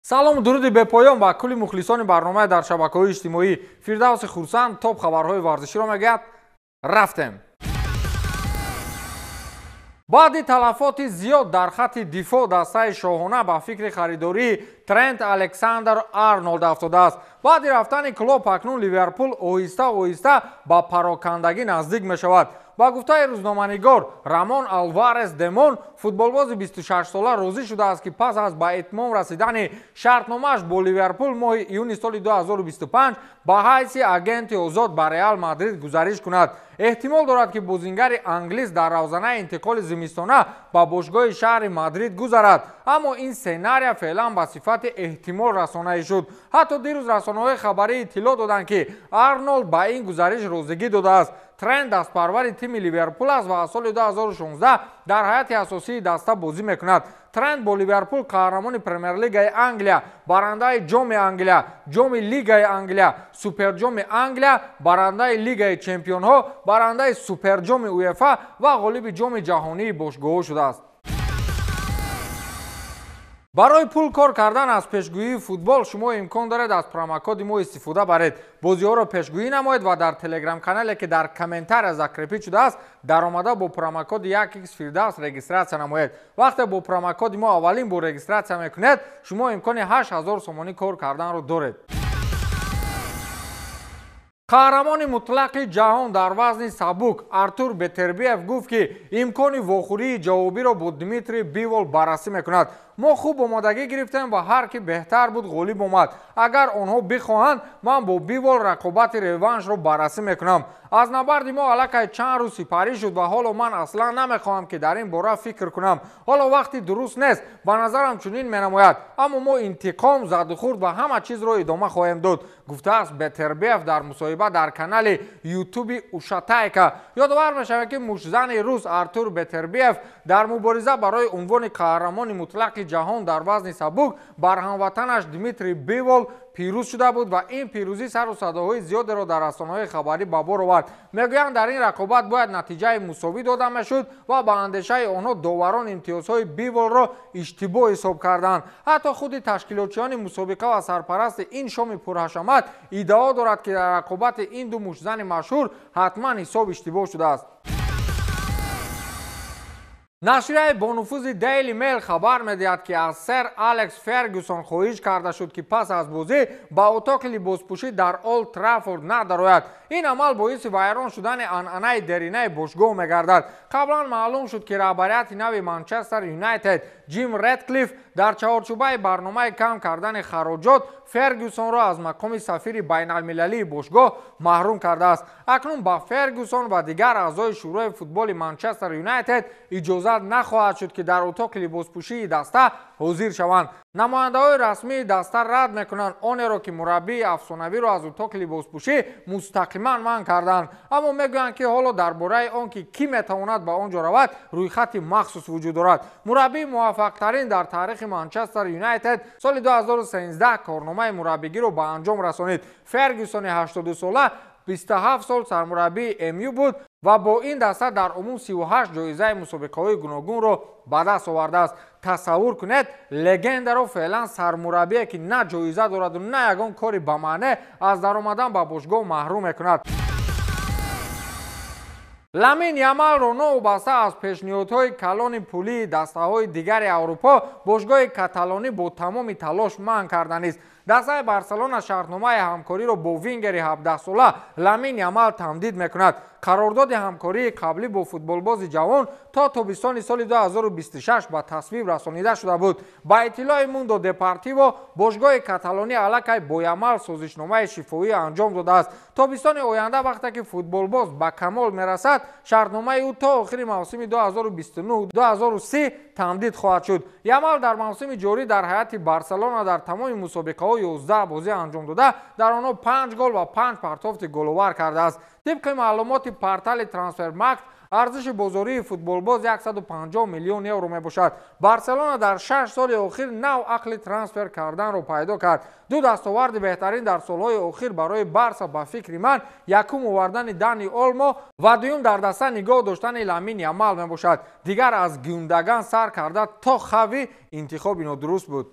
Салому дуруди бепоён ба кулли мухлисони барномаи дар шабакаҳои иҷтимоӣ. Фирдавси Хурсанд топ хабарҳои варзиширо мегӯяд. Рафтем. Баъди талафоти зиёд дар хатти дифоъ дастаи шоҳона ба фикри харидории Трент Александр Арнолд афтодааст. Баъди рафтани Клоп акнун Ливерпул оҳиста оҳиста ба парокандагӣ наздик мешавад. Ба гуфтаи рӯзноманигор Рамон Алварес Демон, футболбози 26-сола розӣ шудааст, ки пас аз ба итмом расидани шартномааш бо Ливерпул моҳи июни соли 2025 ба ҳайси агенти озод ба Реал Мадрид гузариш кунад. Эҳтимол дорад, ки бозингари англис дар равзанаи интиқоли зимистона ба бошгоҳи шаҳри Мадрид гузарад, аммо ин сценария феълан ба сифати эҳтимол расонаӣ шуд. Ҳатто дирӯз расонаҳои хабарӣ иттилоъ доданд, ки Арнолд ба ин гузариш розигӣ додааст. Трент дастпарвари тими Ливерпул аст ва аз соли 2016 дар ҳайати асосии даста бозӣ мекунад. Трент бо Ливерпул қаҳрамони Премер-лигаи Англия, барандаи Ҷоми Англия, Ҷоми Лигаи Англия, Суперҷоми Англия, барандаи Лигаи Чемпионҳо, барандаи Суперҷоми УЕФА ва ғолиби Ҷоми ҷаҳонии бошгоҳҳо шудааст. Барои пул кор кардан аз пешгӯии футбол шумо имкон доред аз промокоди мо истифода баред. Бозиҳоро пешгӯӣ намоед ва дар телеграм-канале, ки дар комментария закрепить шудааст, даромада бо промокоди 1x Фирдавс регистрация намоед. Вақте бо промокоди мо аввалин бор регистрация мекунед, шумо имкони 8000 сомонӣ кор карданро доред. Қаҳрамони мутлақи ҷаҳон дар вазни сабук Артур Бетербиев гуфт, ки имкони вохӯрии ҷавобиро бо Дмитрий Бивол баррасӣ мекунад. Мо хуб омодагӣ гирифтем ва ҳар ки беҳтар буд, ғолиб омад. Агар онҳо бихоҳанд, ман бо Бивол рақобати реваншро баррасӣ мекунам. Аз набарди мо аллакай чанд рӯз сипарӣ шуд ва ҳоло ман аслан намехоҳам, ки дар ин бора фикр кунам. Ҳоло вақти дуруст нест, ба назарам чунин менамояд, аммо мо интиқом, задухӯрд ва ҳама чизро идома хоҳем дод, гуфтааст Бетербиев дар мусоҳиба дар канали Ютуби Ушатайка. Ёдовар мешавад, ки муштзани рус Артур Бетербиев дар мубориза барои унвони қаҳрамони мутлақи ҷаҳон дар вазни сабук бар ҳамватанаш Дмитрий Бивол пирӯз шуда буд ва ин пирӯзӣ сару садоҳои зиёдеро дар расонаҳои хабарӣ ба бор овард. Мегӯянд, дар ин рақобат бояд натиҷаи мусовӣ дода мешуд ва ба андешаи онҳо доварон имтиёзҳои Биволро иштибоҳ ҳисоб карданд. Ҳатто худи ташкилотчиёни мусобиқа ва сарпарасти ин шоми пурҳашамат иддао дорад, ки дар рақобати ин ду муштзани машҳур ҳатман ҳисоб иштибоҳ шудааст. Нашрияи бонуфузи Daily Mail хабар медиҳад, ки аз сэр Алекс Фергюсон хоҳиш карда шуд, ки пас аз бозӣ ба утоқи либоспӯшӣ дар Олд Траффорд надарояд. Ин амал боиси вайрон шудани анъанаи деринаи бошгоҳ мегардад. Қаблан маълум шуд, ки раҳбарияти нави Манчестер Юнайтед Ҷим Редклифф дар чаҳорчӯбаи барномаи кам кардани хароҷот Фергюсонро аз мақоми сафири байналмилалии бошгоҳ маҳрум кардааст. Акнун ба Фергюсон ва дигар аъзои шӯрои футболи Манчестер Юнайтед иҷозат нахоҳад шуд, ки дар утоқи либоспӯшии даста ҳозир шаванд. Намояндаҳои расмии даста рад мекунанд онеро, ки мураббии афсонавиро аз утоқи либоспӯшӣ мустақиман манъ карданд, аммо мегӯянд, ки ҳоло дар бораи он ки кӣ метавонад ба он ҷо равад, рӯйхати махсус вуҷуд дорад. Мураббии муваффақтарин дар таърихи Манчестер Юнайтед соли 2013 корномаи мураббигиро ба анҷом расонид. Фергюсони 82-сола 27 сол сармураббии МЮ буд ва бо ин даста дар умум 38 ҷоизаи мусобиқаҳои гуногунро ба даст овардааст. Тасаввур кунед, легендаро феълан сармураббие, ки на ҷоиза дораду на ягон кори ба маъне, аз даромадан ба бошгоҳ маҳрум мекунад. Ламин Ямалро новобаста аз пешниҳодҳои калони пулии дастаҳои дигари Аврупо бошгоҳи каталонӣ бо тамоми талош манъ карданист. Дастаи Барселона шартномаи ҳамкориро бо вингери 17-сола Ламин Ямал тамдид мекунад. Қарордоди ҳамкории қаблӣ бо футболбози ҷавон то тобистони соли 2026 ба тасвиб расонида шуда буд. Ба иттилои Мундо Депортиво, бошгоҳи каталонӣ аллакай бо Ямал созишномаи шифоӣ анҷом додааст. Тобистони оянда, вақте ки футболбоз ба камол мерасад, шартномаи ӯ то охири мавсими 2029-2030 тамдид хоҳад шуд. Ямал дар мавсими ҷорӣ дар ҳайати Барселона дар тамоми мусобиқаҳо 11 бозӣ анҷом дода, дар онҳо 5 гол ва 5 партофти головар кардааст. Тибқи маълумоти портали Трансфермаркт, арзиши бозории футболбоз 150 миллион евро мебошад. Барселона дар 6 соли охир нав ақли трансфер карданро пайдо кард. Ду дастоварди беҳтарин дар солҳои охир барои Барса ба фикри ман якум овардани Дани Олмо ва дуюм дар даста нигоҳ доштани Ламин Ямал мебошад. Дигар аз Гюндаган сар карда то Хави интихоби нодуруст буд.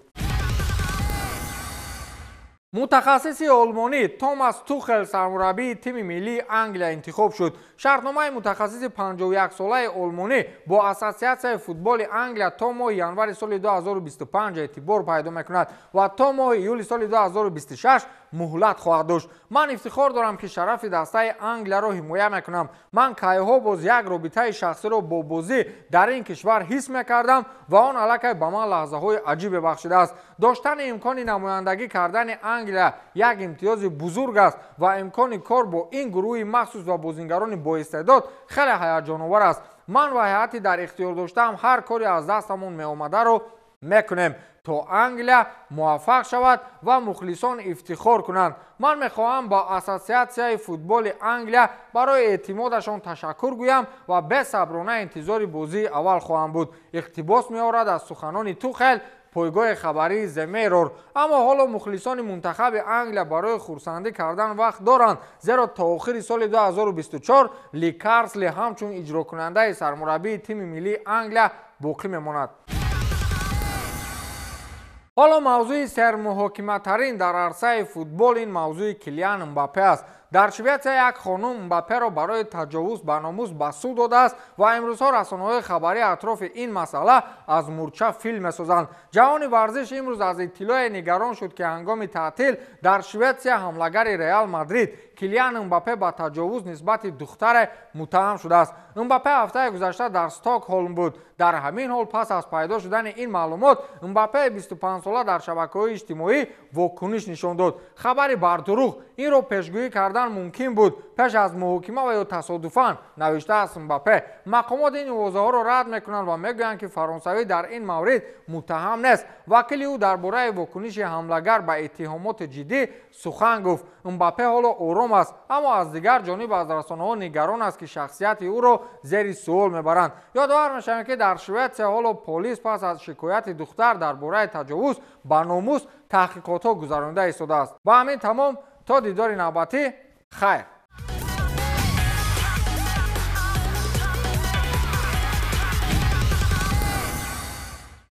Мутахассиси олмонӣ Томас Тухел сармураббии тими миллии Англия интихоб шуд. Шартномаи мутахассиси 51-солаи олмонӣ бо Ассотсиатсияи футболи Англия то моҳи январи соли 2025 эътибор пайдо мекунад ва то моҳи июли соли 2026 муҳлат хоҳад дошт. Ман ифтихор дорам, ки шарафи дастаи Англияро ҳимоя мекунам. Ман кайҳо боз як робитаи шахсиро бо бозӣ дар ин кишвар ҳис мекардам ва он аллакай ба ман лаҳзаҳои аҷибе бахшидааст. Доштани имкони намояндагӣ кардани Англия як имтиёзи бузург аст ва имкони кор бо ин гурӯҳи махсус ва бозингарони боистеъдод хеле ҳаяҷоновар аст. Ман ва ҳайати дар ихтиёр доштаам ҳар коре аз дастамон меомадаро мекунем, то Англия муваффақ шавад ва мухлисон ифтихор кунанд. Ман мехоҳам ба Ассотсиатсияи футболи Англия барои эътимодашон ташаккур гӯям ва бесаброна интизори бозии аввал хоҳам буд. Иқтибос меорад аз суханони Тухел пойгоҳи хабарии The Mirror. Аммо ҳоло мухлисони мунтахаби Англия барои хурсандӣ кардан вақт доранд, зеро то охири соли 2024 Ли Карсли ҳамчун иҷрокунандаи сармураббии тими миллии Англия боқӣ мемонад. Ҳоло мавзӯи сермуҳокиматарин дар арсаи футбол ин мавзӯи Килиан Мбаппе аст. Дар Шветсия як хонум Мбапперо барои таҷовуз ба номус ба суд додааст ва имрӯзҳо расонаҳои хабарӣ атрофи ин масъала аз мурча филм месозанд. Ҷаҳони варзиш имрӯз аз иттилоъе нигарон шуд, ки ҳангоми таътил дар Шветсия ҳамлагари Реал Мадрид Килиан Мбаппе ба таҷовуз нисбати духтаре муттаҳам шудааст. Мбаппе ҳафтаи гузашта дар Стокҳолм буд. Дар ҳамин ҳол пас аз пайдо шудани ин маълумот Мбаппе 25-сола дар шабакаҳои иҷтимоӣ вокуниш нишон дод. Хабари бардурӯғ, инро пешгӯӣ кардан мумкин буд пеш аз муҳокима ва ё тасодуфан, навиштааст Мбаппе. Мақомот ин овозаҳоро рад мекунанд ва мегӯянд, ки фаронсавӣ дар ин маврид муттаҳам нест. Вакили ӯ дар бораи вокуниши ҳамлагар ба иттиҳомоти ҷиддӣ сухан гуфт. Мбаппе ҳоло ором аст, аммо аз дигар ҷониб аз расонаҳо нигарон аст, ки шахсияти ӯро зери суол мебаранд. Ёдовар мешавем, ки дар Шветсия ҳоло полис пас аз шикояти духтар дар бораи таҷовуз ба номус таҳқиқотҳо гузаронида истодааст. Ба ҳамин тамом, то дидори навбатӣ, хайр.